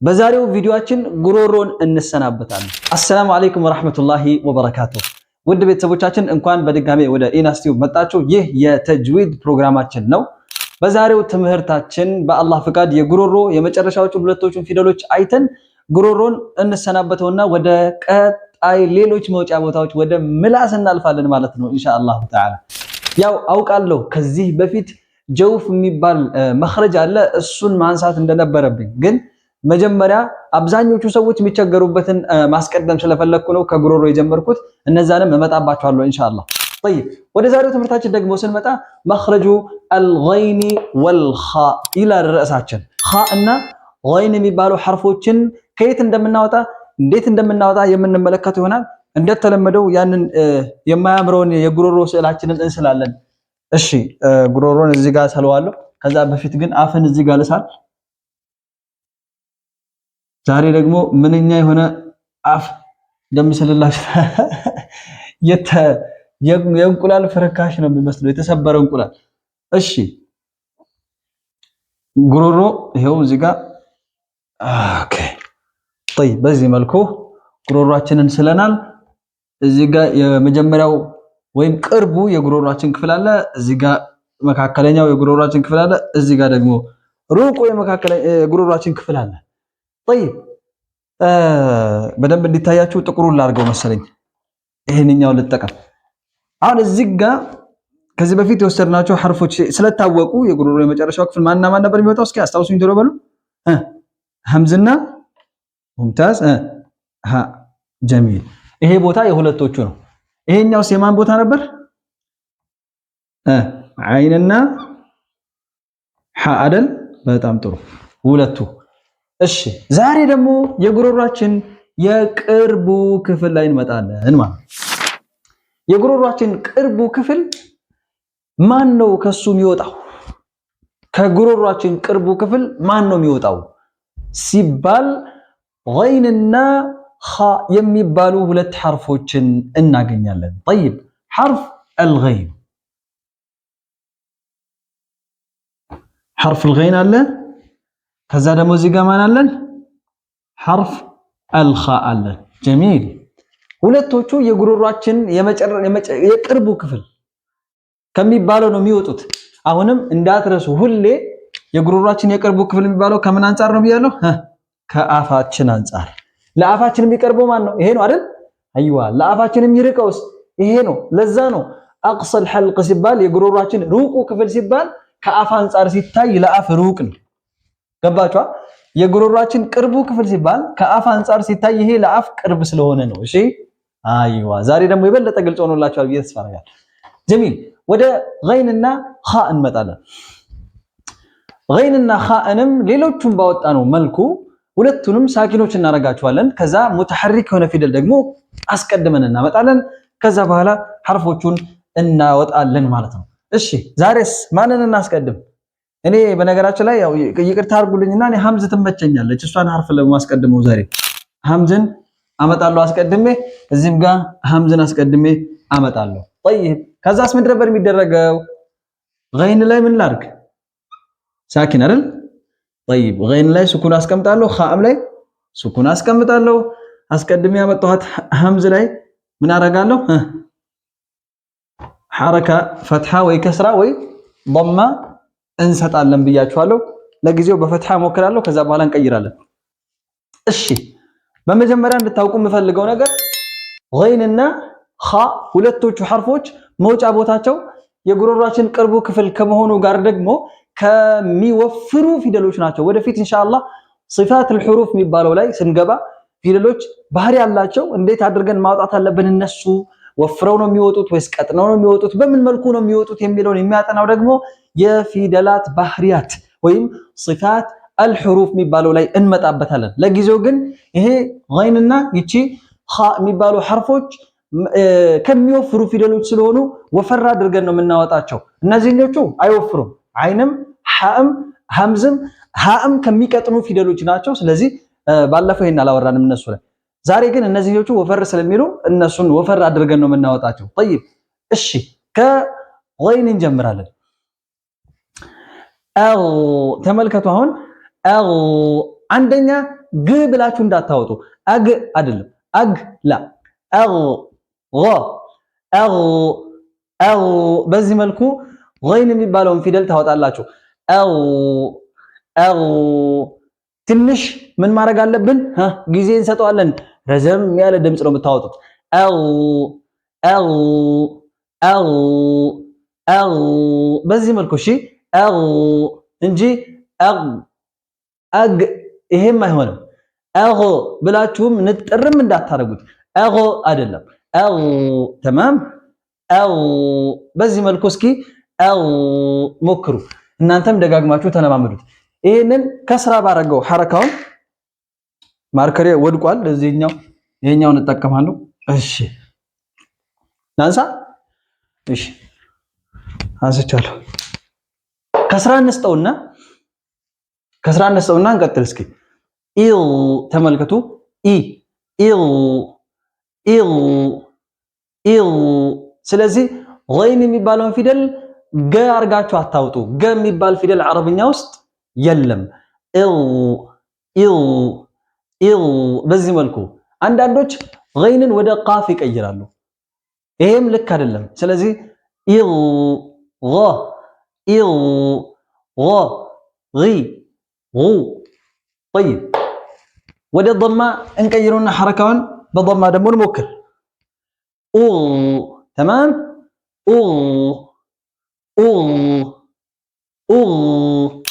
በዛሬው ቪዲዮአችን ጉሮሮን እንሰናበታለን። السلام عليكم ورحمة الله وبركاته። ውድ ቤተሰቦቻችን እንኳን በድጋሜ ወደ ኢናስ ቲዩብ መጣችሁ። ይህ የተጅዊድ ፕሮግራማችን ነው። በዛሬው ትምህርታችን በአላህ ፍቃድ የጉሮሮ የመጨረሻዎቹ ሁለቶቹን ፊደሎች አይተን ጉሮሮን እንሰናበተውና ወደ ቀጣይ ሌሎች መውጫ ቦታዎች ወደ ምላስ እናልፋለን ማለት ነው إن شاء الله تعالى። ያው አውቃለሁ ከዚህ በፊት جوف የሚባል መኽረጅ አለ፣ እሱን ማንሳት እንደነበረብኝ ግን መጀመሪያ አብዛኞቹ ሰዎች የሚቸገሩበትን ማስቀደም ስለፈለግኩ ነው ከጉሮሮ የጀመርኩት። እነዛንም እመጣባቸዋለሁ ኢንሻአላህ። طيب ወደ ዛሬው ትምህርታችን ደግሞ ስንመጣ مخرج الغين والخاء ይላል ርዕሳችን። ኻ እና ገይን የሚባሉ ሐርፎችን ከየት እንደምናወጣ እንዴት እንደምናወጣ የምንመለከት ይሆናል። እንደተለመደው ያንን የማያምረውን የጉሮሮ ስዕላችንን እንስላለን። እሺ ጉሮሮን እዚህ ጋር ሰለዋለሁ። ከዛ በፊት ግን አፍን እዚህ ጋር ልሳል። ዛሬ ደግሞ ምንኛ የሆነ አፍ እንደምስልላችሁ የእንቁላል ፍርካሽ ነው የሚመስለው፣ የተሰበረ እንቁላል። እሺ ጉሮሮ ይሄው እዚህ ጋር okay። طيب በዚህ መልኩ ጉሮሯችንን ስለናል። እዚህ ጋር የመጀመሪያው ወይም ቅርቡ የጉሮሯችን ክፍል አለ። እዚህ ጋር መካከለኛው የጉሮሯችን ክፍል አለ። እዚህ ጋር ደግሞ ሩቁ የጉሮሯችን ክፍል አለ። طيب በደንብ እንዲታያችሁ ጥቁሩን ላድርገው መሰለኝ፣ ይሄንኛው ልጠቀም። አሁን እዚህ ጋር ከዚህ በፊት የወሰድናቸው ሐርፎች ስለታወቁ የጉሮሮ የመጨረሻው ክፍል ማንና ማን ነበር የሚወጣው? እስኪ አስታውሱኝ ቶሎ በሉ። ሀምዝና ممتاز ሀ جميل። ይሄ ቦታ የሁለቶቹ ነው። ይሄኛውስ የማን ቦታ ነበር? አይንና ሐ አይደል? በጣም ጥሩ ሁለቱ። እሺ ዛሬ ደግሞ የጉሮሯችን የቅርቡ ክፍል ላይ እንመጣለን ማለት ነው። የጉሮሯችን ቅርቡ ክፍል ማን ነው ከሱ የሚወጣው? ከጉሮሯችን ቅርቡ ክፍል ማን ነው የሚወጣው ሲባል ገይንና ኻ የሚባሉ ሁለት ሐርፎችን እናገኛለን። ጠይብ ሐርፍ አልገይን ሐርፍ አልገይን አለ። ከዛ ደግሞ እዚህ ጋር ማን አለን? ሐርፍ አልኻ አለን። ጀሚል ሁለቶቹ የጉሮሯችን የቅርቡ ክፍል ከሚባለው ነው የሚወጡት። አሁንም እንዳትረሱ ሁሌ የጉሮሯችን የቅርቡ ክፍል የሚባለው ከምን አንጻር ነው ብያለሁ? ከአፋችን አንጻር። ለአፋችን የሚቀርበው ማን ነው? ይሄ ነው አይደል? አይዋ። ለአፋችን የሚርቀውስ ይሄ ነው። ለዛ ነው አቅሰል ሐልቅ ሲባል የጉሮሯችን ሩቁ ክፍል ሲባል ከአፍ አንጻር ሲታይ ለአፍ ሩቅ ነው። ገባችኋ? የጉሮሯችን ቅርቡ ክፍል ሲባል ከአፍ አንጻር ሲታይ ይሄ ለአፍ ቅርብ ስለሆነ ነው። እሺ አይዋ። ዛሬ ደግሞ የበለጠ ግልጽ ሆኖላችኋል ብዬ ተስፋ አደርጋለሁ። ጀሚል ወደ ገይንና ኻ እንመጣለን። ገይንና ኻእንም ሌሎቹን ባወጣነው መልኩ ሁለቱንም ሳኪኖች እናደርጋቸዋለን። ከዛ ሙተሐሪክ የሆነ ፊደል ደግሞ አስቀድመን እናመጣለን። ከዛ በኋላ ሐርፎቹን እናወጣለን ማለት ነው። እሺ ዛሬስ ማንን እናስቀድም? እኔ በነገራችን ላይ ያው ይቅርታ አድርጉልኝና እኔ ሀምዝ ትመቸኛለች። እሷን ሐርፍ ለማስቀድመው ዛሬ ሀምዝን አመጣለሁ አስቀድሜ፣ እዚህም ጋር ሀምዝን አስቀድሜ አመጣለሁ። طيب ከዛስ ምንድን ነበር የሚደረገው? ገይን ላይ ምን ላድርግ? ساكن አይደል? طيب ገይን ላይ ሱኩን አስቀምጣለሁ፣ ኻም ላይ ሱኩን አስቀምጣለሁ። አስቀድሜ ያመጣኋት ሀምዝ ላይ ምን አደርጋለሁ? ሐረካ ፈትሃ ወይ ከስራ ወይ ዶማ እንሰጣለን ብያችኋለሁ። ለጊዜው በፈትሃ ሞክራለሁ፣ ከዛ በኋላ እንቀይራለን። እሺ በመጀመሪያ እንድታውቁ የምፈልገው ነገር ገይንና ኻ ሁለቶቹ ሐርፎች መውጫ ቦታቸው የጉሮሯችን ቅርቡ ክፍል ከመሆኑ ጋር ደግሞ ከሚወፍሩ ፊደሎች ናቸው። ወደፊት ኢንሻአላህ صفات الحروف የሚባለው ላይ ስንገባ ፊደሎች ባህሪ ያላቸው እንዴት አድርገን ማውጣት አለብን፣ እነሱ ወፍረው ነው የሚወጡት ወይስ ቀጥነው ነው የሚወጡት፣ በምን መልኩ ነው የሚወጡት የሚለውን የሚያጠናው ደግሞ የፊደላት ባህሪያት ወይም صفات الحروف የሚባለው ላይ እንመጣበታለን። ለጊዜው ግን ይሄ ገይንና ይቺ ኻ የሚባሉ ሐርፎች ከሚወፍሩ ፊደሎች ስለሆኑ ወፈር አድርገን ነው የምናወጣቸው። እነዚህኞቹ አይወፍሩም። አይንም ሐእም ሐምዝም ሐእም ከሚቀጥኑ ፊደሎች ናቸው። ስለዚህ ባለፈው ይሄን አላወራንም እነሱ ላይ። ዛሬ ግን እነዚህኞቹ ወፈር ስለሚሉ እነሱን ወፈር አድርገን ነው የምናወጣቸው። ጠይብ እሺ፣ ከገይን እንጀምራለን። ተመልከቱ አሁን አንደኛ ግ ብላችሁ እንዳታወጡ። አግ አይደለም አግ ላ አግ غ አግ አግ በዚህ መልኩ ገይን የሚባለውን ፊደል ታወጣላችሁ። አግ አግ ትንሽ ምን ማድረግ አለብን? ጊዜ እንሰጠዋለን። ረዘም ያለ ድምፅ ነው የምታወጡት። አግ አግ አግ አግ በዚህ መልኩ እሺ። አግ እንጂ አግ አግ ይሄም አይሆንም። አግ ብላችሁም ንጥርም እንዳታረጉት። አግ አይደለም አግ ተማም። አግ በዚህ መልኩ እስኪ አግ ሞክሩ። እናንተም ደጋግማችሁ ተለማመዱት። ይሄንን ከስራ ባረገው ሐረካውን ማርከሬ ወድቋል። ለዚህኛው ይሄኛውን እጠቀማለሁ። እሺ ላንሳ። እሺ አንስቻለሁ። ከስራ እንስጠውና ከስራ እንስጠውና እንቀጥል እስኪ። ኢል ተመልከቱ። ኢ ኢል ኢል ኢል። ስለዚህ ገይን የሚባለውን ፊደል ገ አርጋችሁ አታውጡ። ገ የሚባል ፊደል አረብኛ ውስጥ የለም። ኢል ኢል ኢል በዚህ መልኩ አንዳንዶች ገይንን ወደ ቃፍ ይቀይራሉ። ይሄም ልክ አይደለም። ስለዚህ ኢል غ ኢል غ غ غ طيب ወደ ضማ እንቀይረውና ሐረካውን በضማ ደግሞ እንሞክር። ኡ ተማም ኡ ኡ ኡ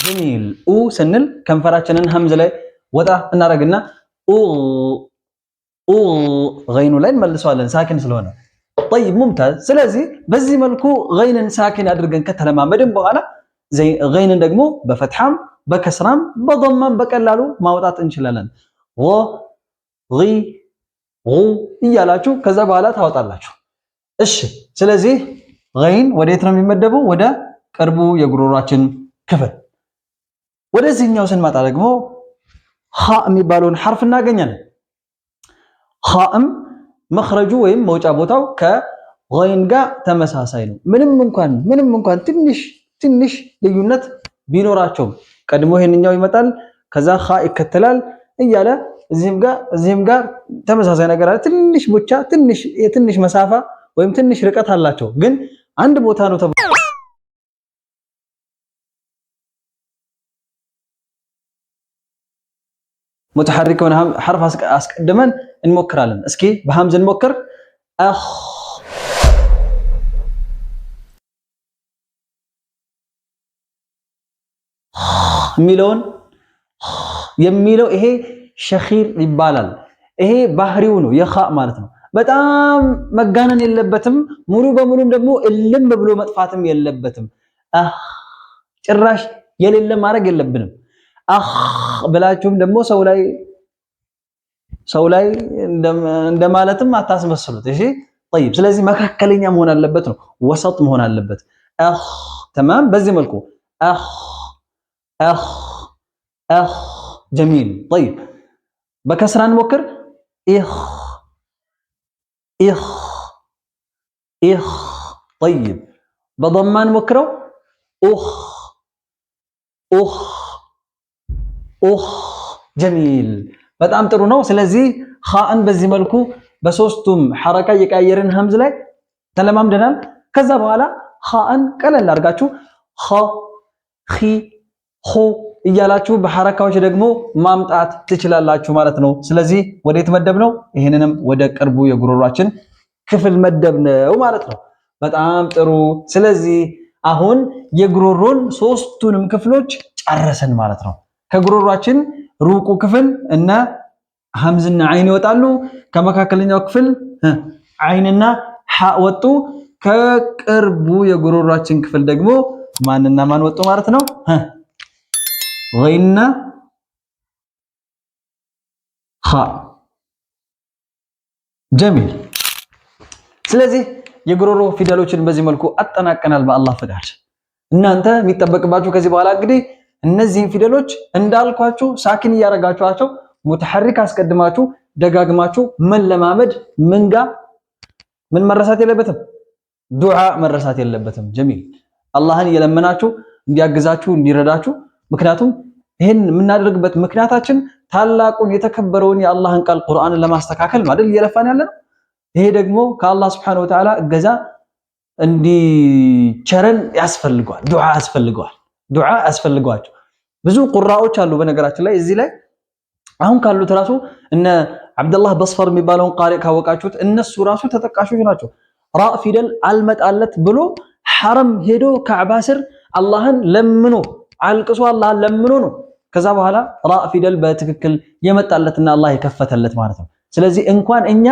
ጀሚል። ኡ ስንል ከንፈራችንን ሀምዝ ላይ ወጣ እናደርግና ኡ ኡ ገይኑ ላይ እንመልሰዋለን ሳኪን ስለሆነ። طيب ممتاز። ስለዚህ በዚህ መልኩ ገይንን ሳኪን አድርገን ከተለማመድን በኋላ ገይንን ደግሞ በፈትሐም በከስራም በضማም በቀላሉ ማውጣት እንችላለን። غ غ غ እያላችሁ ከዛ በኋላ ታወጣላችሁ። እሺ ስለዚህ ገይን ወዴት ነው የሚመደበው? ወደ ቅርቡ የጉሮሯችን ክፍል። ወደዚህኛው ስንመጣ ደግሞ ኻ የሚባለውን ሐርፍ እናገኛለን። ኻእም መኽረጁ ወይም መውጫ ቦታው ከገይን ጋር ተመሳሳይ ነው። ምንም እንኳን ትንሽ ትንሽ ልዩነት ቢኖራቸውም ቀድሞ ይሄንኛው ይመጣል፣ ከዛ ኻ ይከተላል እያለ እዚህም ጋር ተመሳሳይ ነገር አለ። ትንሽ ብቻ ትንሽ የትንሽ መሳፋ ወይም ትንሽ ርቀት አላቸው፣ ግን አንድ ቦታ ነው ተብሎ ሙተሐሪክ የሆነ ሐርፍ አስቀድመን እንሞክራለን። እስኪ በሐምዝ እንሞክር። አኽ የሚለውን የሚለው ይሄ ሸኺር ይባላል። ይሄ ባህሪው ነው የኻ ማለት ነው። በጣም መጋነን የለበትም። ሙሉ በሙሉም ደግሞ እልም ብሎ መጥፋትም የለበትም። አኽ ጭራሽ የሌለ ማድረግ የለብንም። አኽ ብላችሁም ደግሞ ሰው ላይ እንደማለትም አታስመስሉት። እሺ طيب። ስለዚህ መካከለኛ መሆን አለበት ነው፣ ወሰጥ መሆን አለበት። አኽ ተማም። በዚህ መልኩ አኽ አኽ አኽ ጀሚል። طيب በከስራ እንሞክር። ኢኽ ኢኽ ኢኽ። طيب በضማ እንሞክረው። ኡኽ ኡኽ ኡኽ። ጀሚል በጣም ጥሩ ነው። ስለዚህ ኻእን በዚህ መልኩ በሶስቱም ሐረካ እየቀያየርን ሀምዝ ላይ ተለማምደናል። ከዛ በኋላ ኻእን ቀለል አድርጋችሁ ኸ ኺ ኹ እያላችሁ በሐረካዎች ደግሞ ማምጣት ትችላላችሁ ማለት ነው። ስለዚህ ወዴት መደብ ነው? ይህንንም ወደ ቅርቡ የጉሮሯችን ክፍል መደብ ነው ማለት ነው። በጣም ጥሩ። ስለዚህ አሁን የጉሮሮን ሶስቱንም ክፍሎች ጨረስን ማለት ነው። ከጉሮሯችን ሩቁ ክፍል እና ሀምዝና አይን ይወጣሉ። ከመካከለኛው ክፍል አይንና ሐ ወጡ። ከቅርቡ የጉሮሯችን ክፍል ደግሞ ማንና ማን ወጡ ማለት ነው? ገይንና ኻ። ጀሚል። ስለዚህ የጉሮሮ ፊደሎችን በዚህ መልኩ አጠናቀናል በአላህ ፍቃድ። እናንተ የሚጠበቅባችሁ ከዚህ በኋላ እንግዲህ እነዚህን ፊደሎች እንዳልኳችሁ ሳኪን እያደረጋችኋቸው ሙተሐሪክ አስቀድማችሁ ደጋግማችሁ መለማመድ። ምን ጋ ምን መረሳት የለበትም? ዱዓ መረሳት የለበትም። ጀሚል። አላህን እየለመናችሁ እንዲያግዛችሁ እንዲረዳችሁ። ምክንያቱም ይህን የምናደርግበት ምክንያታችን ታላቁን የተከበረውን የአላህን ቃል ቁርአንን ለማስተካከል ነው አይደል? እየለፋን ያለ ነው። ይሄ ደግሞ ከአላህ سبحانه وتعالى እገዛ እንዲቸረን ያስፈልገዋል። ዱዓ ያስፈልገዋል። ዱዓ ያስፈልገዋቸው ብዙ ቁራዎች አሉ። በነገራችን ላይ እዚህ ላይ አሁን ካሉት ራሱ እነ አብደላህ በስፈር የሚባለውን ቃሪ ካወቃችሁት እነሱ ራሱ ተጠቃሾች ናቸው። ራ ፊደል አልመጣለት ብሎ ሐረም ሄዶ ካዕባ ስር አላህን ለምኖ አልቅሶ አላህን ለምኖ ነው ከዛ በኋላ ራ ፊደል በትክክል የመጣለትና አላህ የከፈተለት ማለት ነው። ስለዚህ እንኳን እኛ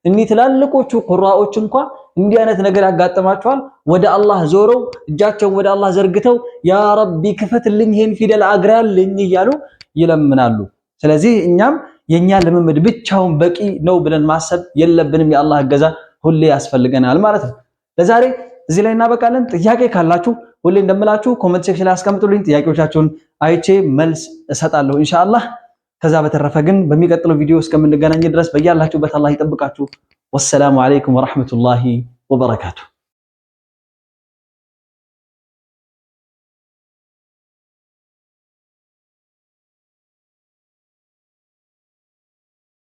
እኒህ ትላልቆቹ ቁራዎች እንኳን እንዲህ አይነት ነገር ያጋጥማቸዋል። ወደ አላህ ዞረው እጃቸውን ወደ አላህ ዘርግተው يا ربي ክፈትልኝ፣ ይሄን ፊደል አግራልኝ እያሉ ይለምናሉ። ስለዚህ እኛም የኛ ልምምድ ብቻውን በቂ ነው ብለን ማሰብ የለብንም። የአላህ እገዛ ሁሌ ያስፈልገናል ማለት ነው። ለዛሬ እዚህ ላይ እናበቃለን። ጥያቄ ካላችሁ ሁሌ እንደምላችሁ comment section ላይ አስቀምጡልኝ። ጥያቄዎቻችሁን አይቼ መልስ እሰጣለሁ ኢንሻአላህ። ከዛ በተረፈ ግን በሚቀጥለው ቪዲዮ እስከምንገናኝ ድረስ በያላችሁበት አላህ ይጠብቃችሁ። والسلام عليكم ورحمة الله وبركاته።